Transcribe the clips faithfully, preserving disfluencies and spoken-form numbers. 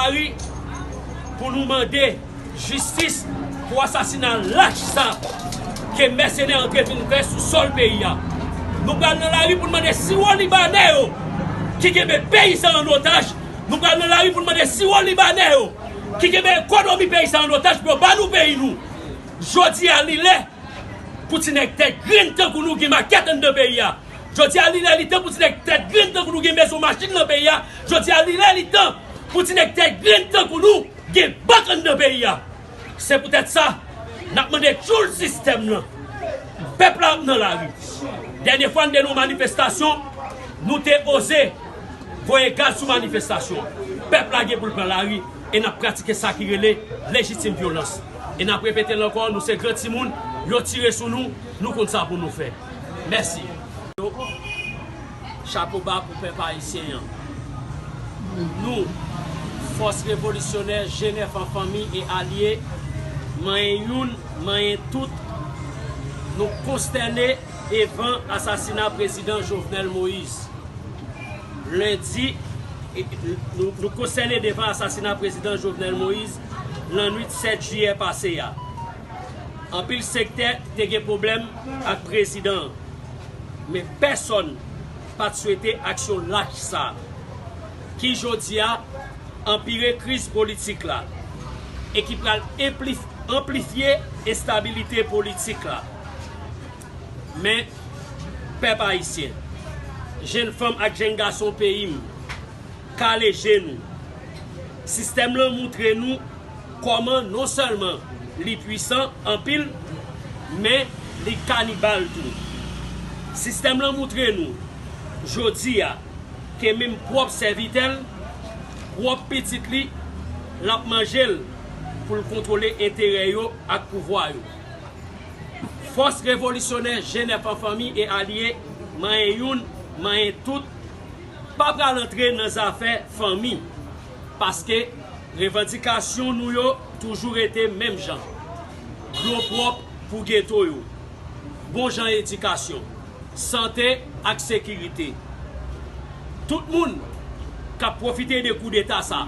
Lari pou nou mande jistis pou asasina lach sa ke mèsenè antre vin fè sou sòl peyi a. Nou pral nan lari pou n mande siwo libanè yo ki kenbe peyi sa an otaj. Nou pral nan lari pou n mande siwo libanè yo ki kenbe ekonomi peyi sa an otaj pou yo ba nou peyi nou. Jodi a li lè pou ti nèg tèt grenn tankou nou gen makèt anndan peyi a. Jodi a li lè li tan pou ti nèg tèt grenn tankou nou gen mezon machin nan peyi a. Jodi a li lè li tan pou ti nèg tèt grenn tankou nou gen bank anndan peyi a. Se poutèt sa n ap mande tchoul sistèm nan. Pèp la ap nan lari. Dènye fwa n te nan yon manifestasyon, nou te oze voye gaz sou manifestasyon. Pèp la gen pou l pran lari e n ap pratike sa ki rele lejitim vyolans. E n ap repete l ankò, nou se gran timoun, yo tire sou nou, nou konn sa pou nou fè. Mèsi. Chapo ba pou pèp ayisyen an. Nou, fòs revolisyonè G nèf an fanmi e alye, manyen youn, manyen tout, nou konstène devan asasina prezidan Jovenel Moïse. Lendi, e, nou, nou konstène devan asasina prezidan Jovenel Moïse lannwit sèt jiyè pase a. Anpil sektè te gen pwoblèm ak prezidan an, men pèsonn pa t swete aksyon lach sa a, ki jodi a anpire kriz politik la e ki pral enplif-, anplifye enstabilite politik la. Men, pèp ayisyen, jenn fanm ak jenn gason peyi m, kale je nou. Sistèm lan moutre nou kòman non sèlman li pwisan anpil, men li kanibal tou. Sistèm lan moutre nou, jodi a, ke menm pwòp sèvitè l, pwòp pitit li, l ap manje l pou l kontwole enterè yo ak pouvwa yo. Fòs revolisyonè G nèf an fanmi e alye, manyen youn, manyen tout, pa pral antre nan zafè fanmi, paske revandikasyon nou yo toujou rete menm jan. Dlo pwòp pou geto yo, bon jan edikasyon, sante ak sekirite. Tout moun k ap pwofite de koudeta sa,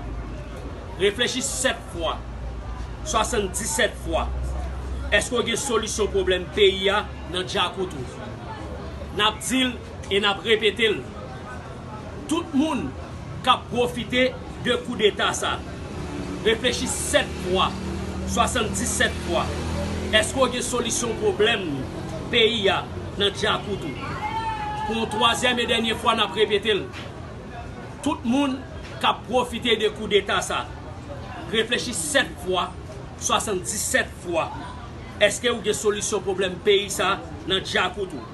reflechi sèt fwa, swasanndisèt fwa. Èske w gen solisyon pwoblèm peyi a nan djakout ou? N ap di l e n ap repete l. Tout moun k ap pwofite de koudeta sa, reflechi sèt fwa, swasanndisèt fwa. Èske w gen solisyon pwoblèm peyi a nan djakout ou? Pou yon twazyèm e dènye fwa, n ap repete l. Tout moun k ap pwofite de koudeta sa, reflechi sèt fwa, swasanndisèt fwa. Èske w gen solisyon pwoblèm peyi sa nan djakout ou?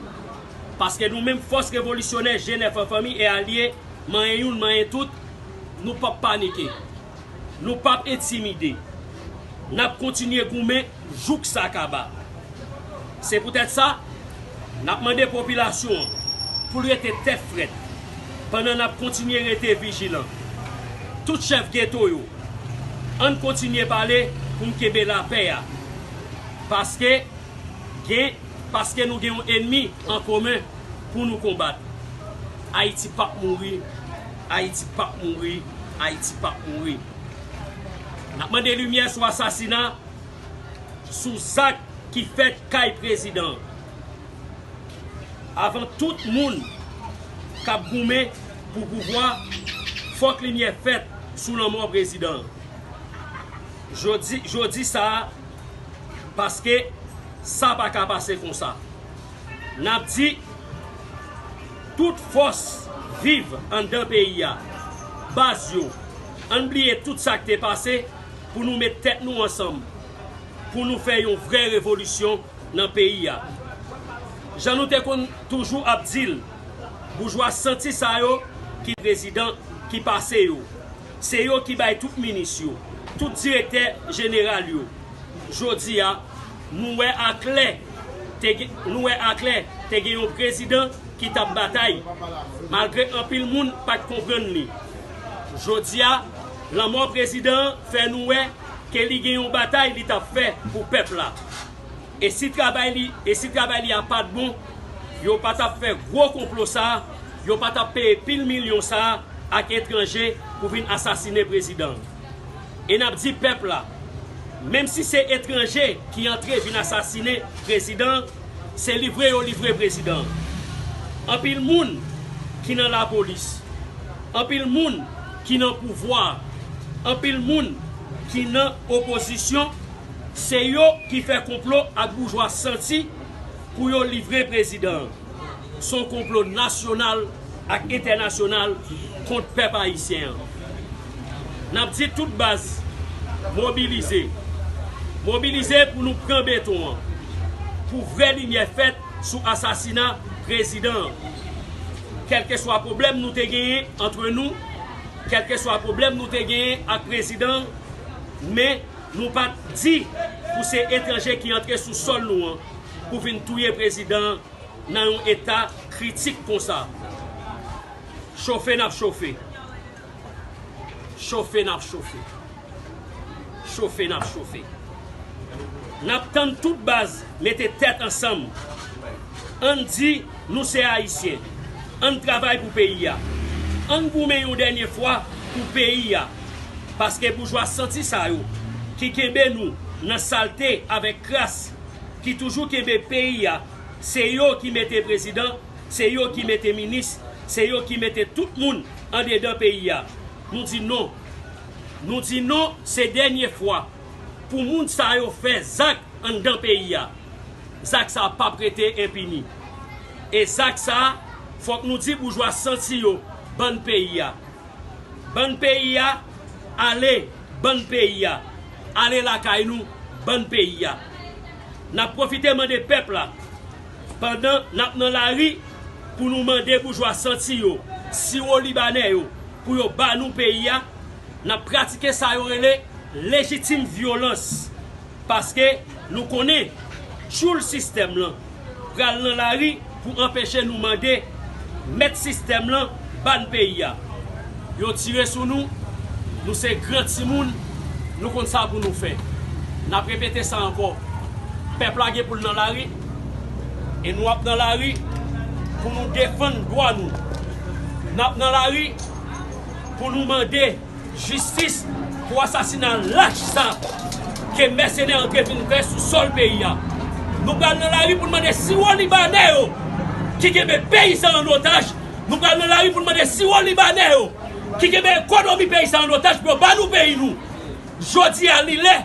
Paske nou menm fòs revolisyonè G nèf an fanmi e alye, manyen youn, manyen tout, nou p ap panike. Nou p ap entimide. N ap kontinye goumen jouk sa kaba. Se poutèt sa, n ap mande popilasyon an pou l rete tèt frèt pandan n ap kontinye rete vijilan. Tout chèf geto yo, ann kontinye pale pou n kenbe lapè a. Paske gen, paske nou gen yon ènmi an komen pou nou konbat. Ayiti p ap mouri, Ayiti p ap mouri, Ayiti p ap mouri. N ap mande limyè sou asasina, sou zak ki fèt kay prezidan an. Avan tout moun k ap goumen pou pouvwa, fòk limyè fèt sou lanmò prezidan an. Jodi, jodi sa a, paske sa pa ka pase konsa. N ap di, tout fòs viv anndan peyi a, baz yo, ann bliye tout sa k te pase pou nou met tèt nou ansanm, pou nou fè yon vrè revolisyon nan peyi a. Jan nou te konn toujou ap di l, boujwa santi sa yo ki prezidan ki pase yo. Se yo ki bay tout minis yo, tout direktè jeneral yo. Jodi a, nou wè aklè, te gen, nou wè aklè, te gen yon prezidan ki t ap batay, malgre anpil moun pa t konprann li. Jodi a, lanmò prezidan an fè nou wè ke li gen yon batay li t ap fè pou pèp la. E si travay li, e si travay li a pa t bon, yo pa t ap fè gwo konplo sa a, yo pa t ap peye pil milyon sa a ak etranje pou vin asasinen prezidan an. E n ap di pèp la, menm si se etranje ki antre vin asasinen prezidan an, se livre yo livre prezidan an. Anpil moun ki nan lapolis, anpil moun ki nan pouvwa, anpil moun ki nan opozisyon, se yo ki fè konplo ak boujwa santi pou yo livre prezidan an. Se yon konplo nasyonal ak entènasyonal kont pèp ayisyen an. N ap di tout baz, mobilize. Mobilize pou nou pran beton an. Pou vrè limyè fèt sou asasina prezidan an. Kèlkeswa pwoblèm nou te genyen antre nou, kèlkeswa pwoblèm nou te genyen ak prezidan an, men nou pa t di pou se etranje ki antre sou sòl nou an pou vin touye prezidan an nan yon eta kritik konsa. Chofe n ap chofe. Chofe n ap chofe. Chofe n ap chofe. N ap tann tout baz mete tèt ansanm. Ann di nou se Ayisyen. Ann travay pou peyi a. Ann goumen yon dènye fwa pou peyi a. Paske boujwa santi sa yo ki kenbe nou nan salte avèk kras, ki toujou kenbe peyi a, se yo ki mete prezidan, se yo ki mete minis, se yo ki mete tout moun andedan peyi a. Nou di non. Nou di non, se dènye fwa pou moun sa yo fè zak anndan peyi a. Zak sa p ap rete enpini. E zak sa, fòk nou di boujwa santi yo, bann peyi a. Bann peyi a, ale, bann peyi a. Ale lakay nou, bann peyi a. N ap pwofite mande pèp la, pandan n ap nan lari, pou nou mande boujwa santi yo, siwo libanè yo, pou yo ba nou peyi a, n ap pratike sa yo rele lejitim vyolans. Paske nou konnen tchoul sistèm lan pral nan lari pou anpeche nou mande mèt sistèm lan ba n peyi a. Yo tire sou nou, nou se gran timoun, nou konn sa pou nou fè. N ap repete sa ankò. Pèp la gen pou l nan lari, e nou ap nan lari pou nou defann dwa nou. N ap nan lari pou nou mande jistis pou asasina lach sa ke mèsenè antre vin fè sou sòl peyi a. Nou pral nan lari pou n mande siwo libanè yo ki kenbe peyi sa an otaj. Nou pral nan lari pou n mande siwo libanè yo ki kenbe ekonomi peyi sa an otaj pou yo ba nou peyi nou. Jodi a, li lè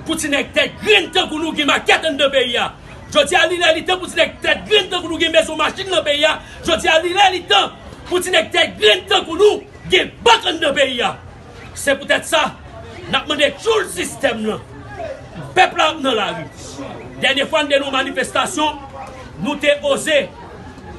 pou ti nèg tèt grenn tankou nou gen makèt anndan peyi a. Jodi a, li lè li tan pou ti nèg tèt grenn tankou nou gen mezon machin nan peyi a. Jodi a, li lè li tan pou ti nèg tèt grenn tankou nou gen bank anndan peyi a. Se poutèt sa, n ap mande tchoul sistèm lan. Pèp la ap nan lari. Dènye fwa n te nan yon manifestasyon, nou te oze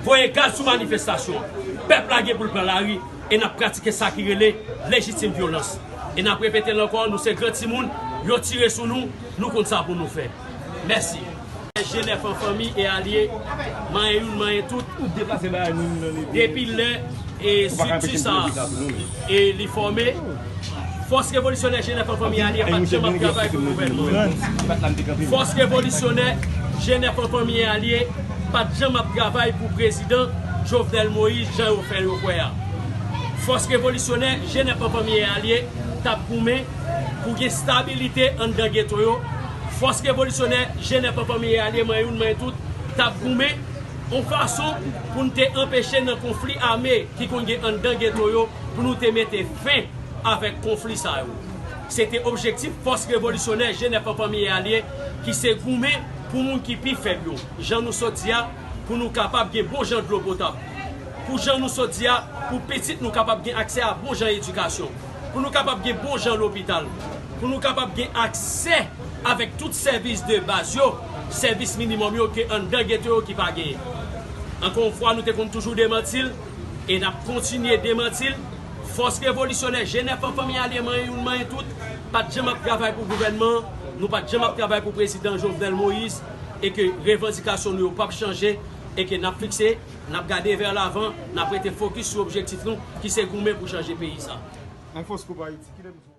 voye gaz sou manifestasyon. Pèp la gen pou l pran lari e n ap pratike sa ki rele lejitim vyolans. E n ap repete l ankò, nou se gran timoun, yo tire sou nou, nou konn sa pou nou fè. Mèsi. G nèf an fanmi e alye, manyen youn, manyen tout. Depi lè e estrikti sa a e li fòme, Fòs Revolisyonè G nèf an fanmi e alye pa t janm ap travay pou gouvènman. Fòs Revolisyonè G nèf an fanmi e alye pa t janm ap travay pou prezidan Jovenel Moïse jan yo fè yo kwè a. Fòs Revolisyonè G nèf an fanmi e alye t ap goumen pou gen stabilite anndan geto yo. Fòs Revolisyonè G nèf an fanmi e alye, manyen youn, manyen tout, t ap goumen yon fason pou n te anpeche nan konfli ame ki konn gen anndan geto yo, pou nou te mete fen avèk konfli sa yo. Se te objektif Fòs Revolisyonè G nèf an fanmi e alye ki se goumen pou moun ki pi fèb yo. Jan nou sot di a, pou nou kapab gen bon jan dlo potab. Pou jan nou sot di a, pou pitit nou kapab gen aksè a bon jan edikasyon. Pou nou kapab gen bon jan lopital. Pou nou kapab gen aksè avèk tout sèvis de baz yo, sèvis minimòm yo ke anndan geto yo ki pa genyen. Ankò yon fwa, nou te konn toujou demanti l, e n ap kontinye demanti l. Fòs Revolisyonè G nèf an fanmi e alye, manyen youn, manyen tout, pa t janm ap travay pou gouvènman an, nou pa t janm ap travay pou prezidan Jovenel Moïse, e ke revandikasyon nou yo p ap chanje, e ke n ap fikse, n ap gade vè lavan, n ap rete fokis sou objektif nou, ki se goumen pou chanje peyi sa. Yon fòs koup Ayiti, kilè nou